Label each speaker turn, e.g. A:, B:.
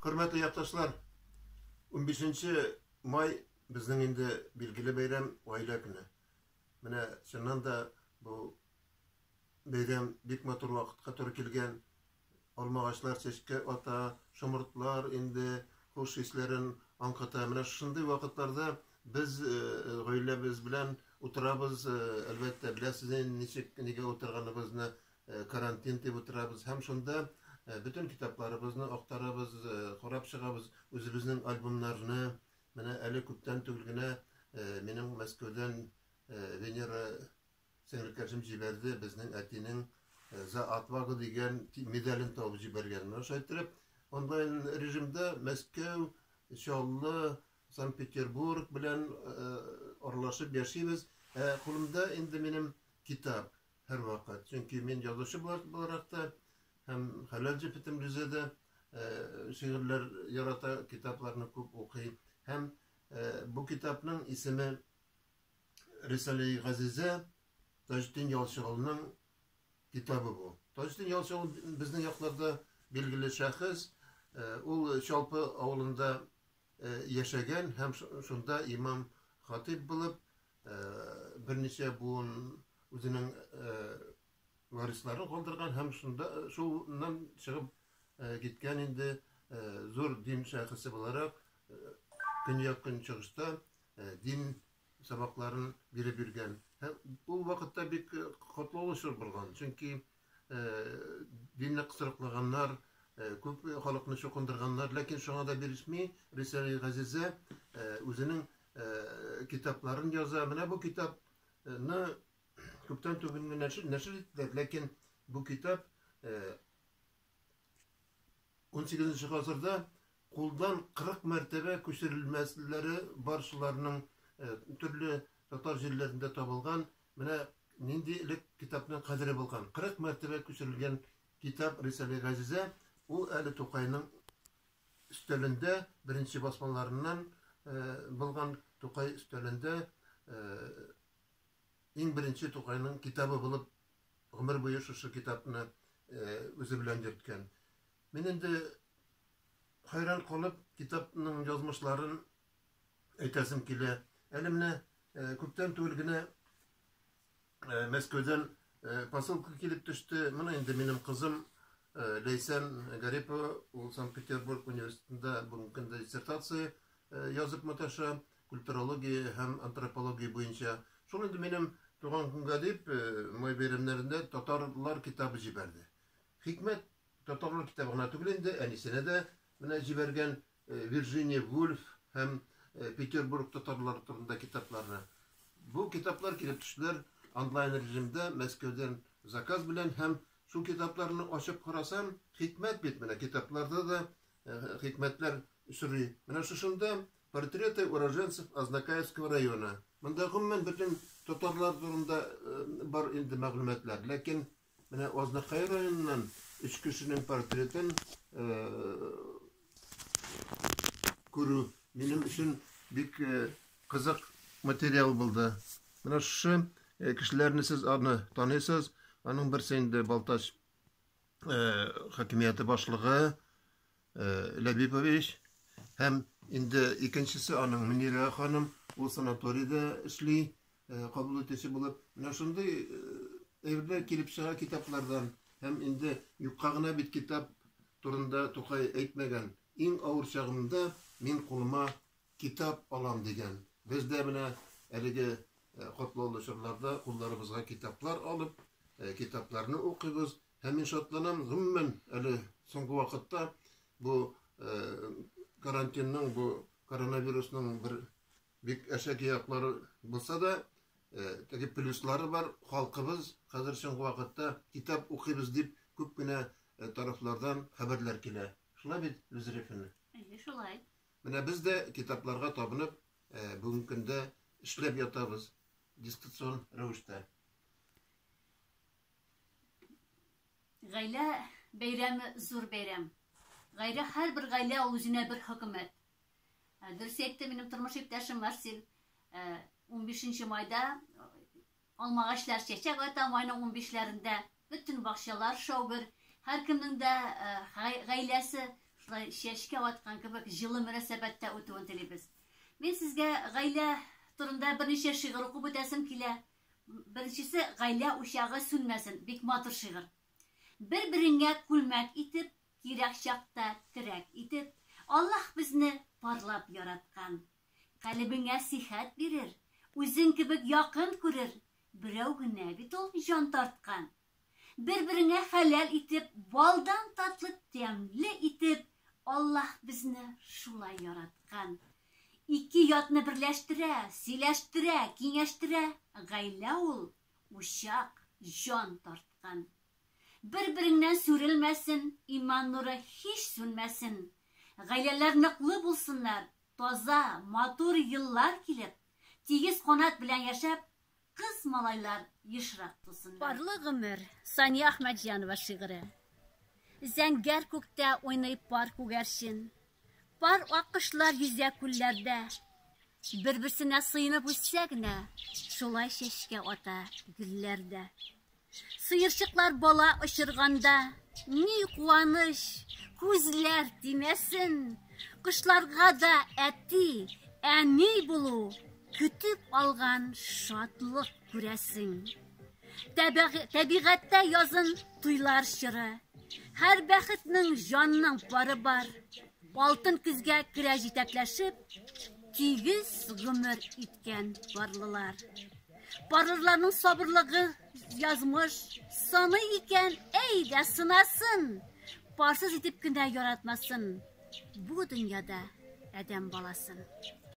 A: Хөрмәтле якташлар, 15 май безнең инде билгеле бәйрәм, гаилә көне. Менә чыннан да бу бәйрәм бик матур вакытка туры килгән. Алмагачлар чәчкә ата, шомыртлар инде хуш исләрен аңкыта. Менә шушындый вакытларда без гаиләбез белән утырабыз, әлбәттә, беләсез инде ничек, нигә утырганыбызны. Карантин дип утырабыз һәм шунда бөтен китапларыбызны актарабыз, карап чыгабыз, үзебезнең альбомнарны. Менә әле күптән түгел генә минем Мәскәүдән Венера сеңлекәшем җибәрде, безнең әтинең За отвагу дигән медален табып җибәргән. Менә шулай иттереп, онлайн режимда Мәскәү, Чаллы, Санкт-Петербург белән аралашып яшибез. Ә кулымда инде минем китап. Һәрвакыт. Чөнки мин язучы буларак та һәм хәләл җефетем Лүзә дә шигырьләр ярата, китапларны күп укый. Һәм бу китапның исеме Рисаләи Газизә, Таҗетдин Ялчыголның китабы бу. Таҗетдин Ялчыгол безнең якларда билгеле шәхес. Ул Чалпы авылында яшәгән һәм шунда имам хатип булып, берничә буын үзенең варисларын калдырган һәм шунда шуннан чыгып киткән инде зур дин шәхесе буларак көньяк көнчыгышта дин сабакларын биреп йөргән. Һәм ул вакытта бик катлаулы чор булган, чөнки динне кысрыклаганнар, күп халыкны чукындырганнар, ләкин шуңа да бирешми Рисаләи Газизә үзенең китапларын яза. Менә бу китапны күптән түгел генә нәшер иттеләр, ләкин бу китап 18 гасырда кулдан 40 мәртәбә күчерелмәсләре бар шуларның төрле татар җирләрендә табылган. Менә нинди элек китапның кадере булган. 40 мәртәбә күчерелгән китап Рисалә Газизә, ул әле Тукайның өстәлендә беренче басмаларыннан булган Тукай өстәлендә иң беренче Тукайның китабы булып гомер буе шушы китапны үзе белән йөрткән. Мин инде хайран калып китапның язмышларын әйтәсем килә. Әле менә күптән түгел генә Мәскәүдән посылка килеп төште. Моны инде минем кызым Ләйсән Гарипова, ул Санкт-Петербург университетында бүгенге көндә диссертация язып маташа, культурология һәм антропология буенча. Шул инде минем туган көнгә дип, май бәйрәмнәрендә татарлар китабы җибәрде. Хикмәт татарлар китабы гына түгел инде, әнисенә дә менә җибәргән Вирджиния Вульф һәм Петербург татарлары турында китапларны. Бу китаплар килеп төштеләр онлайн режимда Мәскәүдән заказ белән һәм шул китапларны ачып карасам, хикмәт бит менә китапларда да хикмәтләр очрый. Менә шушында портреты уроженцев Азнакаевского района. Монда гомумән бөтен татарлар турында бар инде мәгълүматлар. Ләкин Менә Азнакай районыннан өч кешенең портретын күрү минем өчен бик кызык материал булды. Менә шушы кешеләрне сез аны таныйсыз. Аның берсе инде Балтач хакимияте башлыгы Ләбипович һәм инде икенчесе аның Мөнирә ханым, ул санаторийда эшли, кабул итүче булып. Менә шундый әйберләр килеп чыга китаплардан. Һәм инде юкка гына бит китап турында Тукай әйтмәгән. Иң авыр чагымда мин кулыма китап алам дигән. Без дә менә әлеге катлаулы чорларда кулларыбызга китаплар алып, китапларны укыйбыз. Һәм мин шатланам, гомумән, әле соңгы вакытта бу карантинның, бу коронавирусның бер бик әшәке яклары булса да, теге плюслары бар. Халкыбыз хәзер соңгы вакытта китап укыйбыз дип күп кенә тарафлардан хәбәрләр килә. Шулай бит, Лүзә Рифовна?
B: Әйе, шулай.
A: Менә без дә китапларга табынып, бүгенге көндә эшләп ятабыз дистанцион рәвештә.
B: Гаилә бәйрәме зур бәйрәм. Гаилә һәрбер гаилә ул үзенә бер хөкүмәт. Дөрес әйтте минем тормыш иптәшем Марсель. 15 майда алмагачлар чәчәк ата, майның 15-ләрендә бөтен бакчалар шау-гөр. Һәркемнең дә гаиләсе шулай чәчкә аткан кебек җылы мөнәсәбәттә үтүен телибез. Мин сезгә гаилә турында берничә шигырь укып үтәсем килә. Беренчесе Гаилә учагы сүнмәсен, бик матур шигырь. Бер-береңә күлмәк итеп, кирәк чакта терәк итеп, Аллаһ безне парлап яраткан. Калебеңә сихәт бирер, үзең кебек якын күрер, берәү генә бит ул җан тарткан. Бер-береңә хәләл итеп, балдан татлы тәмле итеп, Аллаһ безне шулай яраткан. Ике ятны берләштерә, сөйләштерә, киңәштерә, гаилә ул, учак, җан тарткан. Бер-береңнән сүрелмәсен, иман нуры һич сүнмәсен. Гаиләләр ныклы булсыннар, таза, матур еллар килеп, тигез канат белән яшәп, кыз-малайлар ешрак тусыннар. Парлы гомер, Сания Әхмәтҗанова шигыре. Зәңгәр күктә уйный пар күгәрчен. Пар аккошлар йөзә күлләрдә. Бер-берсенә сыенып үссә генә, шулай чәчкә ата гөлләр дә. Сыерчыклар бала очырганда, ни куаныч, күзләр тимәсен. Кошларга да әти, әни булу көтеп алган шатлык күрәсең. Табигатьтә язын туйлар чоры. Һәр бәхетнең җанның пары бар. Алтын көзгә керә җитәкләшеп, тигез гомер иткән парлылар. Парлыларның сабырлыгы язмыш сыный икән, әйдә сынасын. Парсыз итеп кенә яратмасын бу дөньяда адәм баласын.